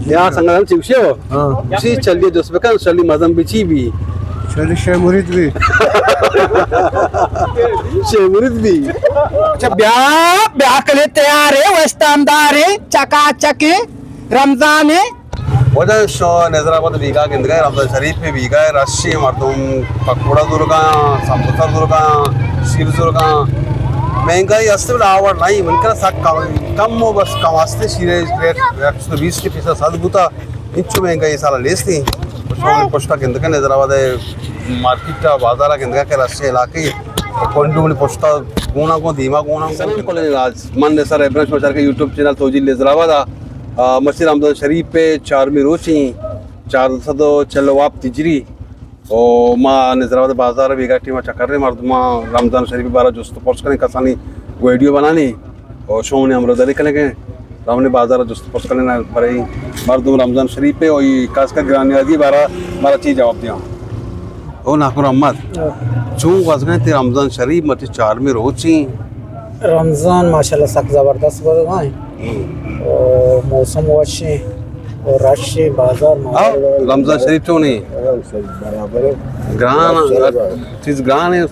یا سنگت ہم چی گوشی ہو؟ ہاں۔ گوشی چلی جست بکن، چلی مزن بچی بی۔ چلی شے مرید بی۔ شے مرید بی۔ اچھا، بیا، بیا کلے تیار ہے، وستاندار ہے، چکا چک ہے، رمضان ہے۔ واجہ شو نظر آباد بیگا گندگا ہے، رمضان شریف پہ بیگا ہے، رشی مردم پکوڑا زرگا، سموسہ زرگا، شیر زرگا۔ مہنگائی است بلے آوڑ نہیں، من کرا سک کم، کم و بس کم است، شیر ریٹ ایک سو بیس کے پیسہ صد بوتا۔ انچو مہنگائی سال نیستی۔ شما پشتا گندگا نظر آباد مارکیٹ بازار گندگا کہ رشی علاقے، کنڈو منی پشتا گونا گون دیما گونا گون۔ سلام کلیں راج، من نثار ابراہیم، شما چارگا یوٹیوب چینل توجیل نظر آباد۔ آ، مرچی رمضان شریف پہ چارمی روچی، چار سد و چل و ہفت ہجری۔ و ما نظر آباد بازار بیگا ٹیما چکر رہے، مردماں رمضان شریف بارا جست و پرس کنیں، کسانی ویڈیو بنانی و شما منی ہمراہداری کنیں کہ رمضان بازار جست و پرس کنیں، برای مردم رمضان شریف پہ و ای خاص کر گرانیادی بارا، بارا چی جواب دیاں۔ او ناکو رحمت، چون گوزگیں تے رمضان شریف مرچی چارمی روچی؟ رمضان ماشاءاللہ سک زبردست گوزگا ہیں۔ او موسم وشیں، او رشیں، بازار ہاں، ماشاءاللہ۔ رمضان شریف چونیں؟ گران، چیز گران ہے؟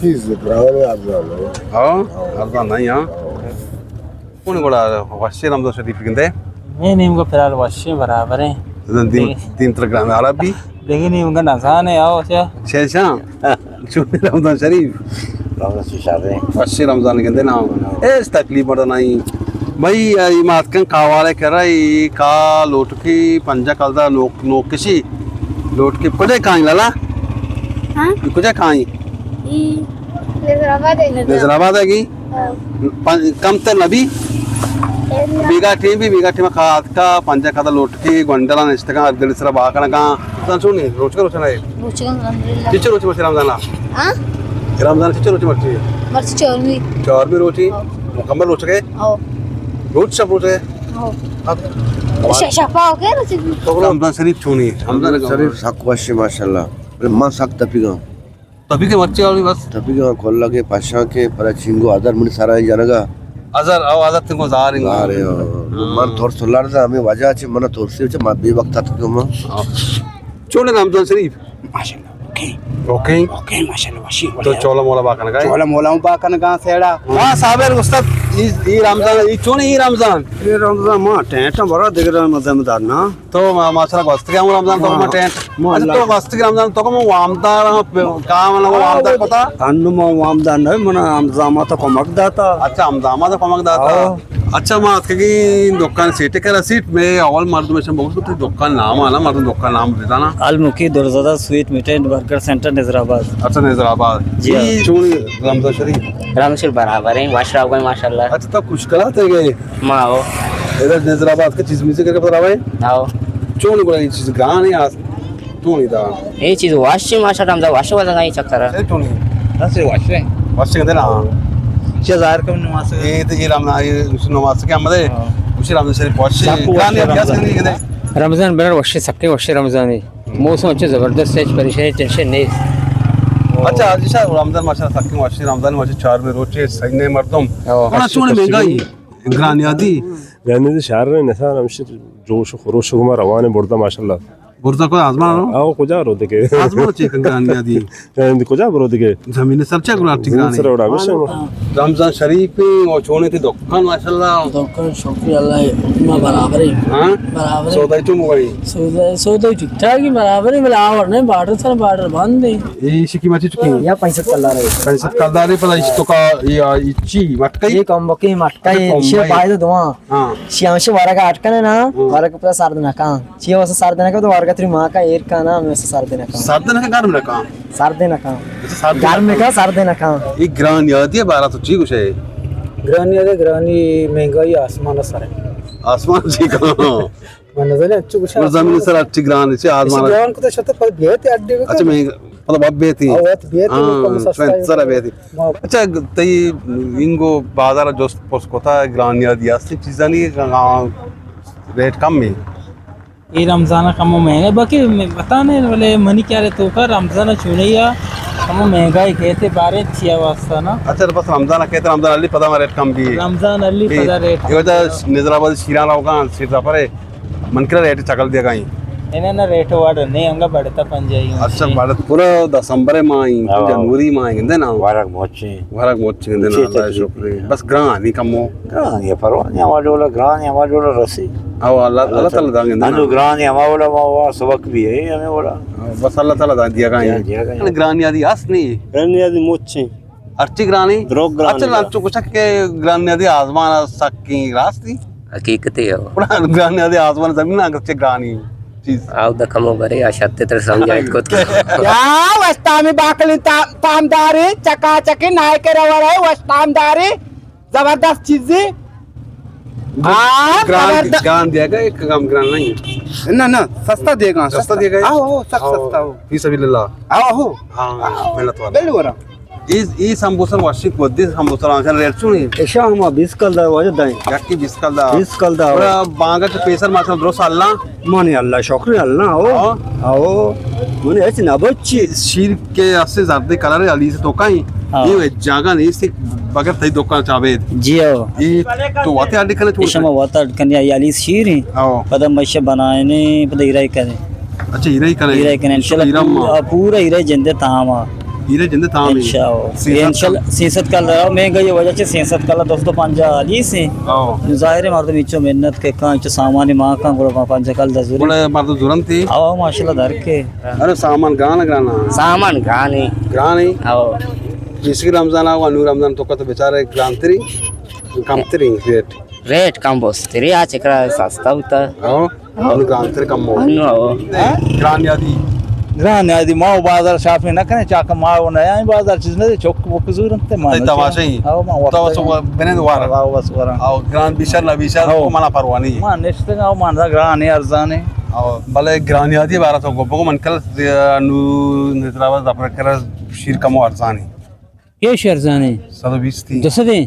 چیز گران ہے، ارزان نہیں۔ ہاں، ارزان نہیں، ہاں۔ کون گڑا وشیں رمضان شریف گندے؟ میں نیم کو فی الحال وشیں برابر ہیں۔ دین، دین تر گران عربی؟ دیکھیں نیم کا نزان ہے، آؤ، اچھا۔ شیشان؟ چون رمضان شریف؟ رمضان شریف شر ہے۔ وشی رمضان گندے نا۔ ایش تکلیف مڑا نہیں۔ بھائی، ای ماتکن کاوالے کر رہا، ای کا لوٹکی پنجا کلدار نوک، نوکشی۔ لوٹکی کجا کائیں لالا؟ ہاں؟ ای کجا کائیں؟ ای نظر آباد ہے۔ نظر آباد ہے گی؟ ہاں۔ پن-، کم تر نبی؟ بیگا ٹیم بھی، بیگا ٹیم کھات کا پنجا کلدار لوٹکی گونڈلا نشتگا، ارگلی سرا باکنگا۔ رمضان چونی؟ روچگا روچنا ہے؟ روچگا الحمدللہ۔ چچو روچی مرچی رمضان؟ ہاں؟ رمضان چچو روچی مرچی؟ مرچی چارمی۔ چارمی روچی؟ ہاں۔ مکمل روچگے؟ ہاں۔ روچ شپ روچگے؟ ہاں۔ اب ش-، شپا ہو گیا روچی؟ تو رمضان شریف چونی؟ رمضان شریف سک وشی ماشاءاللہ۔ من سک تپیگا۔ تپی کے مرچی والی بس؟ تپی کے کلا کے پشا کے پر چنگو ادر منی سرا جنگا۔ ازر، او ازر تنگو زار انگو۔ زار ہے، ہاں۔ من ترس لرز ہمیں وجہ چے، من ترسی چے، ما بے وقت اتکم۔ ہاں۔ چون رمضان شریف؟ ماشاءاللہ، اوکے۔ اوکے؟ اوکے، ماشاءاللہ، وشی، تو وشی۔ چولا مولا باکنگا ہے؟ چولا مولا ہوں باکنگا سیڑا۔ ہاں، صابر استاد، ای، ای رمضان، ای چون ای رمضان؟ ای رمضان ما ٹینٹ برا دیگر رمضان دار نا۔ تو ما-، ماشاءاللہ گوستگے ہم رمضان تو ہاں۔ ما ٹینٹ۔ ما اچھا، تو اللہ گوستگے رمضان تو کو وامدار ہم، کام نہ ہاں، وامدار وہ پتا؟ انو ما وامدار نہ، من ہمزامات کمک داتا۔ اچھا، ہمزامات کمک داتا۔ ہاں۔ اچھا، ما اتکگی دکان سیٹ کرا سیٹ میں اول مردم شم بگوش تو دکان نام آنا، مردم دکان نام بزانا۔ المکی درزدہ sweet meat and burger centre Nazarabad. اچھا، نظر آباد۔ جی ہاں۔ ای چونی رمضان شریف؟ رمضان شریف برابر ہیں، واش راو گئے ماشاءاللہ۔ اچھا، تو خوش کلا تے گئے؟ ما ہو۔ ادھر نظر آباد کا چیز میوزک کر کے بتا رہا ہے؟ آؤ۔ چون گڑا یہ چیز گان ہے آس-، تو نہیں تھا۔ یہ چیز واش ہے ماشاءاللہ، ہم واش وزن کا یہ چکر ہے۔ صحیح تو نہیں۔ بس یہ واش ہے۔ واش ہے دینا۔ چیز ظاہر کم نماز ہے۔ یہ تو یہ رمضان، یہ اس نماز کے ہم دے۔ ہاں۔ اسی رمضان شریف واش ہے۔ سب کو گان ہے، واش ہے پیاز رمضان۔ نہیں ہے۔ رمضان بنر وشی سکے وشی رمضان ہے۔ موسم اچھا زبردست ہے، پریشانی ٹینشن نہیں۔ اچھا، حاجی صاحب، رمضان ماشاءاللہ سکے وشی رمضان وشی چار میں روچے سجنے مردم۔ ہاں۔ ہاں، چون مہنگائی۔ گرانیادی۔ گرانیادی شہر نے نثار ہمشی جوش و خروش گما روان ہے بردا ماشاءاللہ۔ بردا کو آزمان رو؟ آو کجا رو دکے؟ آزمان چے کن گرانیادی۔ گرانیادی کجا برو دکے؟ زمین سر چے گران ٹی زمین گرانی؟ سر اڑا بس۔ رمضان شریف پہ او چونے تے دکان ماشاءاللہ۔ دکان شکر اللہ ما برابر ہے۔ ہاں؟ برابر ہے۔ سودا تو مگئی؟ سودا، سودا ٹھیک ٹھاک ہی برابر ہے، بلے آور نہیں، بارڈر سر بارڈر بند ہے۔ یہ شکی مچی چکی؟ یا پینسٹھ کلدار ہے۔ پینسٹھ کلدار ہے، پتہ اس تو کا، یہ، یہ چی، مٹکئی؟ یہ کمبکی مٹکئی، اچھا، کمبکی۔ شیر پائے تو دعا۔ ہاں۔ شیام شو ورگ اٹکنے نا، ہاں۔ ورگ پتا سرد نکان۔ چی واسه سرد نکان تو ورگ تری ما کا ایر کانا، ہمیں واسه سرد نکان۔ سرد نکان، گرم نکان؟ سرد نکان۔ اچھا، سرد گرم نکان۔ نکان، سرد نکان۔ یہ گرانیادی بارہ تو چی گوشے؟ گرانیادی، گرانی مہنگائی آسمان سر ہے۔ آسمان چی کان؟ من نزانی اچو گوشے۔ زمین سر اچھی گران چی آسمان۔ گران کو تو شتا پر بیت اڈی کو۔ اچھا، مہنگا، مطلب اب بیتی۔ او، اب بیتی، ہاں، کم سستا ہے۔ سر بیتی۔ اچھا، تئی انگو بازار جست پرس کتا گرانیادی ہستی چیزانی ریٹ کم ہے؟ اے رمضان کمو مہنگا، باقی پتہ نہیں، بلے منی خیال تو کا رمضان چونیا کمو مہنگائی کہتے بارے چیا واسطہ نا۔ اچھا، بس رمضان کہتے، رمضان علی پدا ریٹ کم بھی۔ رمضان علی پدا ریٹ۔ یہ وجہ نظر آباد شیران روگان، شیر ظفر ہے۔ من کرا ریٹ چکل دیگا ایں۔ اناں نہ، ریٹ وڑ نہیں، انگا بڑھتا پنجائی۔ اچھا، بڑھت پورا دسمبر ماہ ایں، ہاں۔ جنوری ماہ ایں، گندے نا؟ ورگ موچیں۔ ورگ موچیں، گندے نا، اچھا، اللہ اچھا۔ شکر ایں۔ بس گران ایں کمو۔ گران ایں، پرواہ نہیں، ہما ڈولا گران ایں، ہما ڈولا رسی۔ او اللہ، اللہ تعالی داں، گندے نا؟ انو گران ایں، ہما ڈولا ما وا سبق بھی ایں، ہمیں ڈولا۔ بس اللہ تعالی داں دیگا ایں۔ دیا گا ایں۔ گران نیادی ہست نہیں؟ گران نیادی موچیں۔ ہرچی گرانی؟ دروگ گرانی اچھا، دا۔ انچو گوشگ کہ گران نیادی آزمان سکیں، راستی؟ حقیقتے ہو۔ گڑا گران نیادی آزمان زمین اگرچہ گرانی چیز۔ آو دا کمو برے، آ شتے تر سمجھائیت کت۔ یا وشتامی باکلیں تا-، تامداری، چکا چکی نائے کے رو رہے، وشتام داری، زبردست چیزی۔ ہاں، گران، زبردست۔ گران دیگا، ایک کم گران نہیں۔ نہ، نہ، سستا دیگا، سستا دیگا۔ آو، آو، سک آو، سستا ہو۔ فی سبیل اللہ۔ آو، ہو۔ ہاں، محنت والا۔ بل ورا۔ اے، اے سمبوسہ وشی کدی سمبوسہ آنچن ریٹ چونی؟ ایشا ہما بیست کلدار واجہ دائیں۔ یکی بیست کلدار۔ بیست کلدار۔ اور بانگا چہ پیسر ماشاءاللہ درست اللہ۔ منی اللہ شکر اللہ او۔ ہاں۔ او۔ منی ایسی نہ بچی۔ شیر کے اسے زردے کلر علی سے تو کہیں۔ ہاں۔ یہ جگہ نہیں سے بغیر تئی دکان چابید۔ جی او۔ یہ تو واتے اڈ کنے چھوڑ۔ شما واتا اڈ کنے علی شیر ہیں۔ ہاں۔ پدا مشہ بنائنے، پدا ایرائی کنے۔ اچھا، ہیرے ہی کنے؟ ہیرے ہی کنے، انشاءاللہ ہیرا ما۔ پورا، پورا ہیرے جندے تام آ۔ ہیرے جندے تام آ۔ انشاءاللہ۔ سیصد انشاءاللہ، سیصد کلدار، مہنگائی وجہ چہ سیصد کلدار، دو سو پنجاہ علی سے۔ ہاں۔ ظاہر ہے، مردم اچو محنت کے کان، اچو سامان مان کان، گڑا پنجاہ کلدار زوری۔ گڑا مردم زورن تھی؟ آو، ماشاءاللہ در کے۔ ارے سامان گران، گران۔ سامان گران ہے۔ گران ہے؟ آو۔ جیسے کہ رمضان آو، نو رمضان تو کا تو بیچارے گران تری، کم تری ریٹ۔ ریٹ کم بوست تری، آ چکرا سستا ہوتا۔ ہاں۔ انو گرانتر کمو۔ انو، او۔ گران نیادی۔ گران نیادی، ما و بازار شاپنگ نہ کنیں، چاکہ ما و نیائیں بازار چیز نہ دے، چک بک زور انت، ما تئی نشیں۔ تماشا ہی۔ او، ما وقت تو سو بنے دوار۔ او، بس ورا۔ او، گران بیشر نہ بیشر، او۔ منا پرواہ نہیں۔ ما نشتگ، او، ما نہ گران ارزانے۔ او، بلے گران نیادی بارہ تو گپ کو من کل، نو نظر آواز دپر کر شیر کمو ارزانی۔ یہ شیر ارزانے۔ صد و بیست۔ دو سد ہیں۔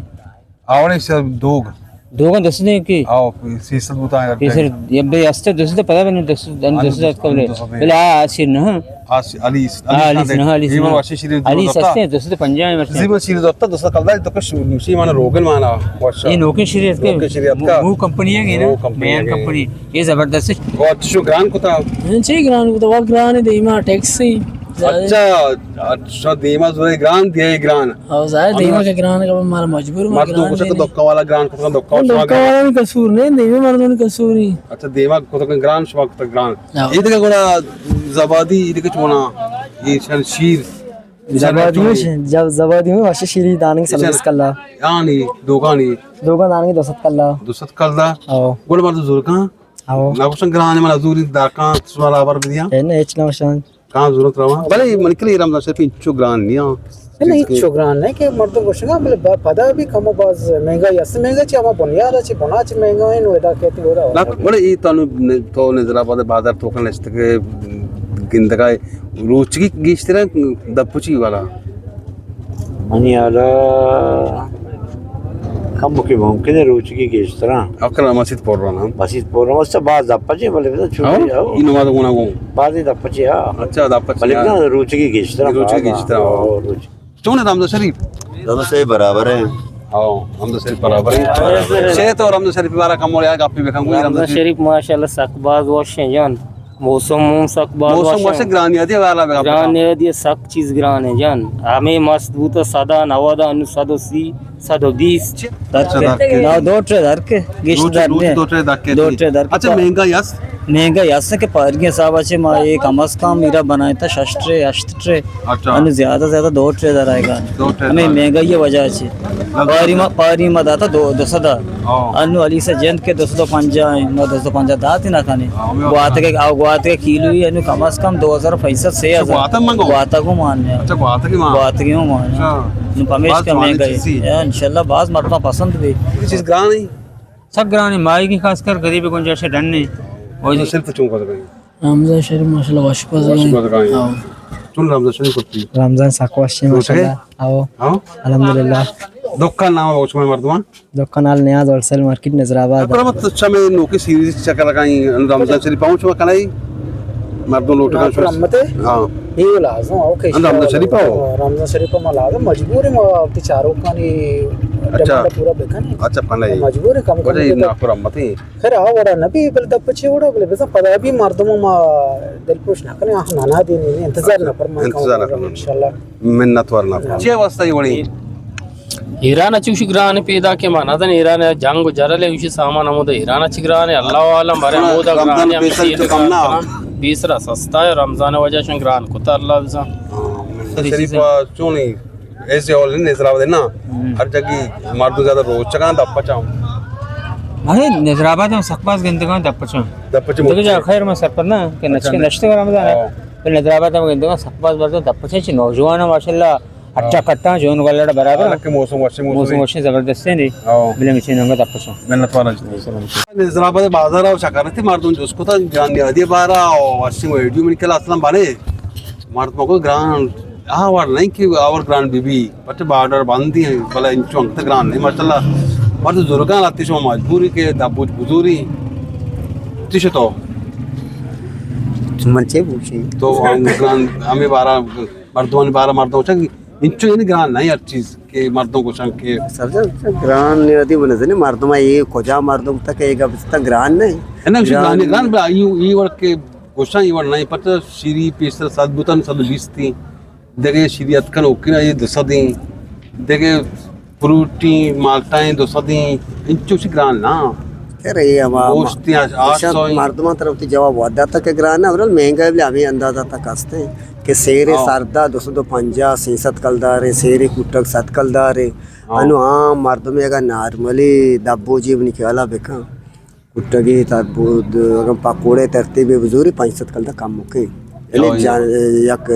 آوڑے سے دوگ۔ دوگاں دست دیں کہ؟ آو، سیصد بوتا ہے۔ سیصد، یہ بے است دست دے پتہ نہیں، دست، دست دے قبل۔ بلا آسی نہ۔ آسی، علی، علی، علی نہ، علی نہ۔ علی سستے، دست دے پنجاہ مرتے۔ زیبا شیر دوتا، دست کلدار تو کش، مشی مانا روگن مانا، واشا۔ یہ نوکن شریعت کے؟ نوکن شریعت کا۔ مو کمپنی ہے نا؟ مو کمپنی ہے۔ کمپنی۔ یہ زبردست ہے۔ وہ اچھو گران کتا؟ چی گران کتا؟ وہ گران ہے دیما ٹیکسی۔ اچھا، اچھا، دیما زورے گران، دیئے گران۔ او ظاہر دیما کہ گران، کہ مارا مجبور، مردم گوشت کہ دکان والا گران کتگ، دکان والا گران۔ دکان والا نی قصور نہیں، دیما مردم نی قصور ہی۔ اچھا، دیما کتگ گران، شما کتگ گران۔ ہاں۔ اے دگہ گڑا زبادی، اے دگہ چونا، اے شن شیر۔ زبادی میں، جب زبادی میں واشی شیری دانگ سلویس کلا۔ یعنی دوگانی۔ دوگان دانگ دو سد کلا۔ دو سد کلا۔ او۔ گڑا مردم زورگان۔ او۔ نہ گوشن گران من زوری داکان، شما برابر بدیاں۔ اے نہ، ہچ نہ گوشن۔ کاں ضرورت رواں۔ بلے منی کلی رمضان شریف انچو گران نیاں۔ نہ، انچو گران نہ کہ مردم گوشگا، بلے با-، پدا بھی کم و باز مہنگائی است، مہنگائی چہ ہما بنیاد چہ بنا چہ مہنگائی نو ادا کہتی ہو رہا۔ نہ، بلے ای تو نو-، تو نظر آباد بازار تو کن نشتگ گندگا روچگی گیشتر دپچی والا۔ منی حالا کم کہ ممکن ہے روچگی گیشتر۔ اکل مسیت پر رہا۔ مسیت پر رہا، باز دپچی بلے بدا چھوٹی۔ ہاں؟ ای نماز گونا گو۔ بازی دپچی، ہاں۔ اچھا، دپچی، بلے ہاں۔ روچگی گیشتر، روچگی گیشتر، ہاں۔ روچ۔ چون ہے رمضان شریف؟ رمضان شریف برابر ہے۔ ہاں، رمضان شریف برابر ہے۔ شے تو رمضان شریف بارا کم اور یا گپی بکن کوئی رمضان رمضان شریف۔ شریف ماشاءاللہ سک باز وش ہیں جان۔ موسم ہم سک باز موسم وش وش ہے۔ گرانی آدی والا بگا پتا۔ گرانی آدی سک چیز گران ہے جان۔ ہمیں مست بوتا صدا نودا، انو صد و سی۔ صد و بیست۔ اچھا، در کے۔ در کے۔ نا، دو ٹرے در کے۔ گیشت دو ٹرے، در دو نے۔ ٹرے، دو ٹرے در کے۔ دو ٹرے در کے۔ اچھا، مہنگا یس؟ مہنگا یس کہ پارگی حساب سے ما یہ کم از کم میرا بنائے تھا شش ٹرے، ہشت ٹرے۔ اچھا۔ انو زیادہ زیادہ دو ٹرے در آئے گا۔ دو ٹرے ہمیں در۔ مہنگائی وجہ سے۔ لگ- پاری ما، پاری ما داتا دو، دو سدا۔ ہاں۔ انو علی سے جند کے دو سو پنجاہ ہیں، ما دو سو پنجاہ دات ہی نہ کھانے۔ ہاں، ہمیں گوات کے، آو گوات کے کیلو ہی انو کم از کم دو ہزار پینسٹھ، سے ہزار۔ گوات ہم منگو؟ گوات کو مان ہے۔ اچھا، گوات کی مان۔ گوات کی مان ہے۔ اچھا۔ نو پمیش باز کا جوانی مہنگائی۔ چیزی۔ اے، انشاءاللہ باز مردم پسند بھی۔ چیز گران ہے؟ سک گران ہے، ماہی کی خاص کر غریب گنجائش ڈن ہے۔ اور رمضان شریف تو چون گزرائیں؟ رمضان شریف ماشاءاللہ وش گزرائیں۔ وش گزرائیں۔ ہاں۔ چون رمضان شریف کرتی؟ رمضان سک وش ہے ماشاءاللہ۔ ہاں؟ ہاں؟ الحمدللہ۔ دکان نام ہے شما مردمان؟ دکان آل نیاز ہول سیل مارکیٹ نظر آباد۔ پر مت چمے نوکی سیریز چکر لگائیں رمضان شریف پہنچ و کنائی مردم لوٹ کر شما۔ ہاں۔ یہ لازم، اوکے۔ رمضان شریف آؤ۔ رمضان شریف ما لازم مجبور ہیں، ما وقتی چاروکانی اچھا۔ ڈیمانڈ پورا بکن۔ اچھا، پناہ۔ مجبور ہے کم کم وجہ دیتا۔ ناکو رحمتی۔ خیر، آ وڑا نہ بی، بل دپ چے وڑا، بل بزاں پدا بی مردم ما دل پروش نہ کنے، آہ، نانا دینی، انتظار نہ فرمان، انتظار نہ فرمان۔ انشاءاللہ۔ منت وار نہ فرمان۔ چے واسطہ یہ وڑی؟ ایران ءَ چوشی گران پیدا کہ ما نہ دن، ایران ءَ جنگ و جرل ہے، اوشی سامان ہمود ایران ءَ چی گران ہے، اللہ عالم، برے ہمودا گران ہے، ہم چیز کم نہ۔ بیس را سستا ہے، رمضان وجہ شن گران کتا اللہ بزان۔ شریف چونی ایسے اول نظر آ دینا، ہر جگہ مردم زیادہ روچگاں دپ پچاں۔ نہیں، نظر آباد ہم سک باز گندگاں دپ پچاں۔ دپ پچاں دیکھ جا، خیر میں سرپد نہ کہ نشتے، نشتے رمضان ہے۔ پھر نظر آباد ہم گندگاں سک باز مردم دپ پچاں، چی نوجوان ہیں ماشاءاللہ، اٹا کٹا جون گلڑ برابر۔ حالانکہ موسم وشیں، موسم موسم وشیں۔ وشیں زبردست ہے نہیں۔ ہاں۔ بلے مچے ننگا دپ پچاں۔ منت وارا جی۔ نظر آباد بازار آؤ شکر تھی مردم جس کو تا جان دیا دی بارا او وشیں ویڈیو من کلا اصلا بنے۔ مردم کو گران آ وڑ نہیں کہ آور گران بی بی، پچ بارڈر بند دی، بلے انچو انت گران نہیں، ماشاءاللہ۔ مرد زرگان آتی شما مجبوری کہ دبوج بزوری۔ تیش تو۔ من چے بوشی؟ تو گران ہمیں بارا، مردمانی بارا مردم چا انچو یعنی گران نہیں ہر چیز کہ مردم گوشن کہ سر جان، گران نہیں آتی، من زنی مردم ہے، یہ کجا مردم تک ہے، گپ تا گران نہیں۔ ہے نا، گران گران، گران بلا، یہ، یہ وڑ کہ گوشن، یہ وڑ نہیں، پتہ شیری پیسر صد بوتن، صد بیست تھی۔ دگہ شیری اتکن اوکن ءَ دو سد ایں، دگہ فروٹیں مالٹائیں دو سد ایں، انچو چی گران نا۔ خیر، اے ہما گوشت ایں، آٹھ سو ایں۔ مردماں طرف تی جواب وعدہ تک گران نا، اورل مہنگا بلے ہمیں اندازہ تک ہستے کہ سیرے ہاں۔ سردا دو سد و پنجاہ، سینسد کلدار ایں، سیرے کوٹک صد کلدار ایں۔ ہاں۔ انو عام مردم اگر نارملی دبو جیب نکالا بکن، کٹگی تا بود، اگر پکوڑے ترتیب بزوری، پنچ سد کلدار کم مکے۔ یعنی ہاں، جان، یک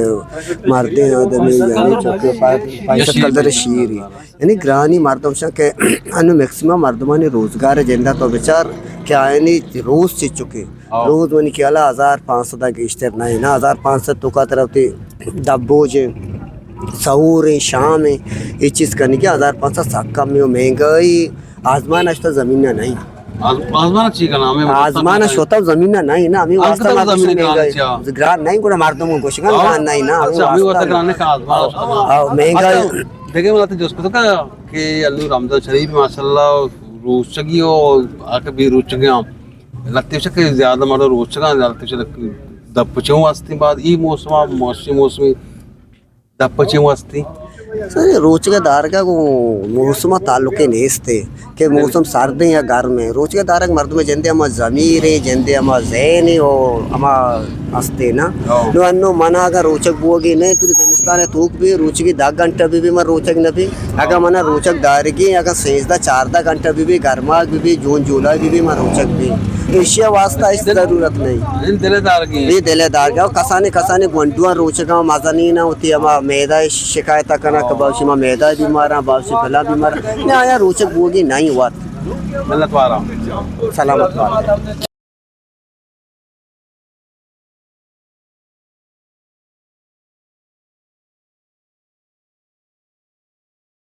مردیں آدمی، یعنی چکے پا-، پنچ سد کلدار شیری۔ یعنی گرانی مردم شان کہ انو میکسیمم مردمانی روزگار جندا تو بچار کہ آیانی روز چی چکے۔ ہاں۔ روز ونی کہ الا ہزار پانچ سد گیشتر نہیں نا، ہزار پانچ سد تو کا طرف تی دبوج، سحور، شام، یہ چیز کرنے کی ہزار پانچ سد سک کم ہے، مہنگائی آزمان اشتا زمین نہ نہیں۔ آز-، آزمان چی کا نام ہے؟ آزمان شوتا زمین نہ نہیں نا، ہمیں واسطہ ما زمین گران نہیں۔ گران نہیں، گڑا مردم کو گوشگان ہاں۔ گران نہیں نا، ہمیں اچھا، ہمیں واسطہ واسطہ گران نہیں کا آزمان۔ ہاں، مہنگائی۔ اچھا، دیکھے مالا تے جس کو تو کا کہ الو رمضان شریف ماشاءاللہ روچگی ہو، آکے بھی روچگی ہم۔ لگتے شک زیادہ مردم روچگان، لگتے شک دپ چوں واسطے بعد ای موسم، موسم، موسمی دپ چے واسطے؟ سر، روچگ دارگ ءَ گوں موسم ءَ تعلقے نیست کہ موسم سرد ایں یا گرم ایں۔ روچگ دارگ مردم جندے ہما ضمیر ایں، جندے ہما ذہن ایں او ہما ہستے نا۔ ہاں۔ نو انو منا اگر روچگ بوگی نہ، تو زمستان ءَ توک بھی روچگی دہ گھنٹہ بھی، بھی من روچگ نہ بھی۔ اگر منا روچگ دارگی، اگر سیزدہ چاردہ گھنٹہ بھی، بھی گرماگ بھی، بھی جون جولائی بھی، بھی من روچگ بھی۔ ایشی واسطہ اس ضرورت نہیں۔ دل دارگی۔ یہ دل دارگی۔ اور کسانی کسانی گونڈواں روچگاں مزنین ہوتی ہما میدہ شکایت کناں کہ باوشی ما میدہ بیماراں، باوشی فلاں بیماراں۔ نہ، آیا روچگ بوگی نہیں وات۔ منت وارا۔ سلامت وارا۔